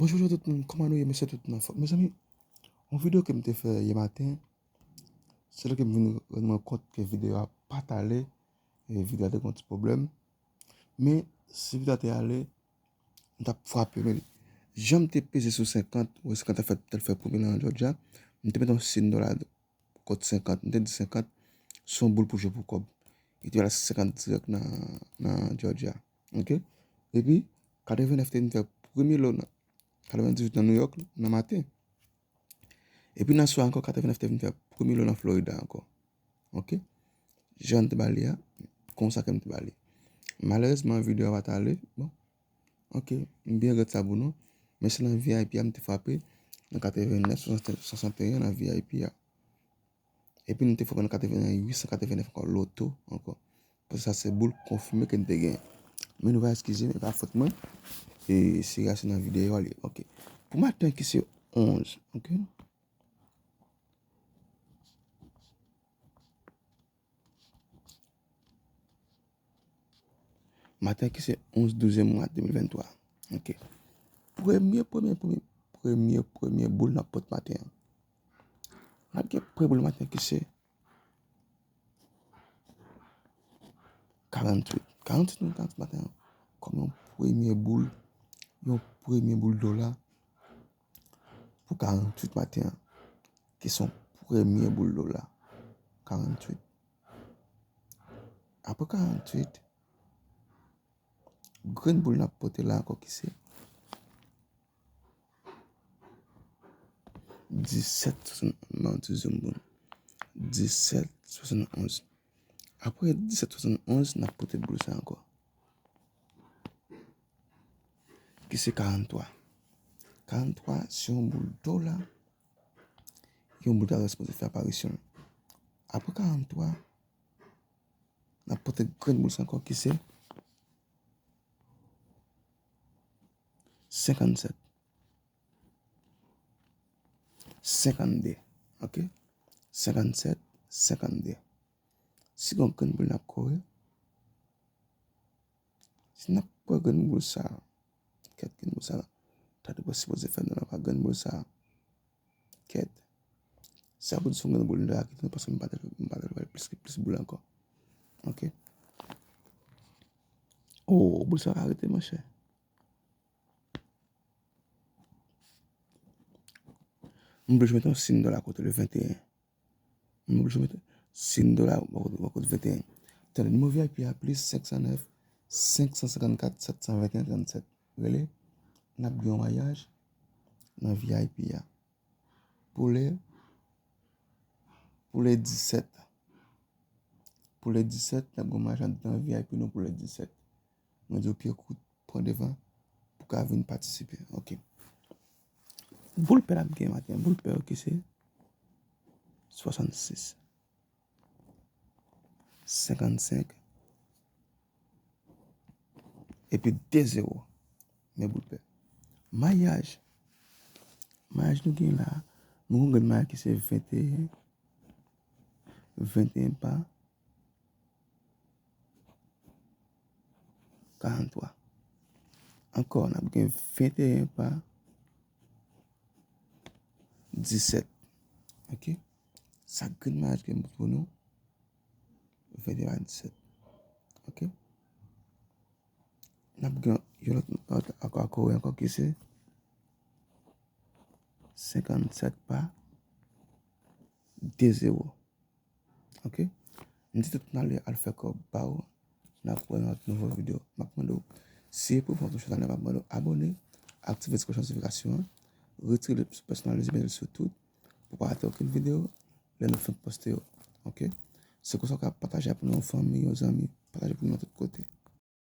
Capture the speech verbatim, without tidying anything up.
Bonjou, bonjou tout moun, kòman nou ye? M espere tout moun anfòm. Mezanmi, yon videyo ke m te fè yè maten, se la ke m vin rann mwen kont ke videyo a pa t ale, e videyo a te gen yon ti pwoblèm. Men, si videyo a te ale, m t ap frape, men jan m te peze sou senkant, wè senkant a fè, t al fè premye la nan Georgia, m te mete yon siy dòla kot senkant, m te di senkant, se yon boul pou jwe pou kòb. Li te ba l senkant dirèk nan, nan Georgia. Oke? Epi, katrevenèf te vin fè premye lo nan, katrevendizuit nan New York, nan maten. Epi nan swa ankò, katrevenèf te vin fè premye lo nan Florida ankò. Oke? Jan m te ba li a, konsa ke m te ba li. Malerezman, videyo a pa t ale. Bon. Oke, m byen regrèt sa pou nou. Men se nan V I P a m te frape. Nan katrevenèf, swasanteyen nan V I P a. Epi nou te frape nan katrevenèf, uit san katrevenèf ankò, loto ankò. Paske sa se boul konfime ke n te genyen. Men nou va eskize m, e pa fòt mwen. E se rase nan videyo a li. Oke. Pou maten ki se onz, oke? Maten ki se onz douzèm mwa de mil venntwa. Oke. Premye, premye, premye, premye, premye boul n ap pot maten an. N ap gen premye boul maten ki se karanntuit. Karanntuit, nou karanntuit maten an. Kòm yon premye boul, yon premye boul dola pou karanntuit maten an. Ki se yon premye boul dola. Karanntuit. Apre karanntuit, grenn boul n ap pote la ankò ki se disèt swasannonz, m ap di zoom pou nou. Disèt swasannonz. Apre disèt swasannonz, n ap pote boul sa ankò. Ki se karantwa. Karantwa, se yon boul dola. Yon boul dola sipoze fè aparisyon l. Apre karantwa, n ap pote grenn boul sa ankò ki se senkannsèt. Senkannde. Oke? Senkannsèt, senkannde. Si gon grenn boul n ap kore, si n ap kore grenn boul sa, kèt grenn boul sa la. Tande pou sipoze fè nan pa grenn boul sa. Kèt. Sa pou di se yon grenn boul la kite nou paske m pa t, m pa t plis ki plis boul ankò. Oke? Oh, boul sa ka rete, monchè. M oblije mete yon siy dola kote le venteyen. M oblije mete siy dola bò kote, bò kote venteyen. Tande, nimewo V I P a, plis senk san nèf, senk san senkannkat, sèt san venteyen, trannsèt. Rele, n ap gen yon mayaj nan V I P a. Pou le, pou le disèt. Pou le disèt, n ap gen yon mayaj anndan V I P nou pou le disèt. Mwen di w pye kout, pran devan, pou ka vin patisipe. Oke. Boul pè n ap gen maten, boul pè yo ki se swasannsis, senkannsenk, epi de zewo. Men boul pè. Mayaj. Mayaj nou gen la, nou gon grenn mayaj ki se venteyen, venteyen pa, karantwa. Ankò, n ap gen venteyen pa disèt. Oke? Sa grenn mayaj ke m pou nou. Venteyen pa disèt. Oke? N ap gen yon lòt, lòt ankò, ankò, ankò ki se senkannsèt pa de zewo. Oke? M di tout moun ale al fè kòb ba w. N ap wè nan yon nouvo videyo. M ap mande w, si e premye fwa w touche chanèl la, m ap mande w abòne, aktive ti kloch notifikasyon an, retire l pèsonalize, mete l sou tout, pou w pa rate okenn videyo lè nou fin poste yo. Oke? Se konsa w ka pataje pou yon fanmi, yon zanmi, pataje pou nou nan tout kote.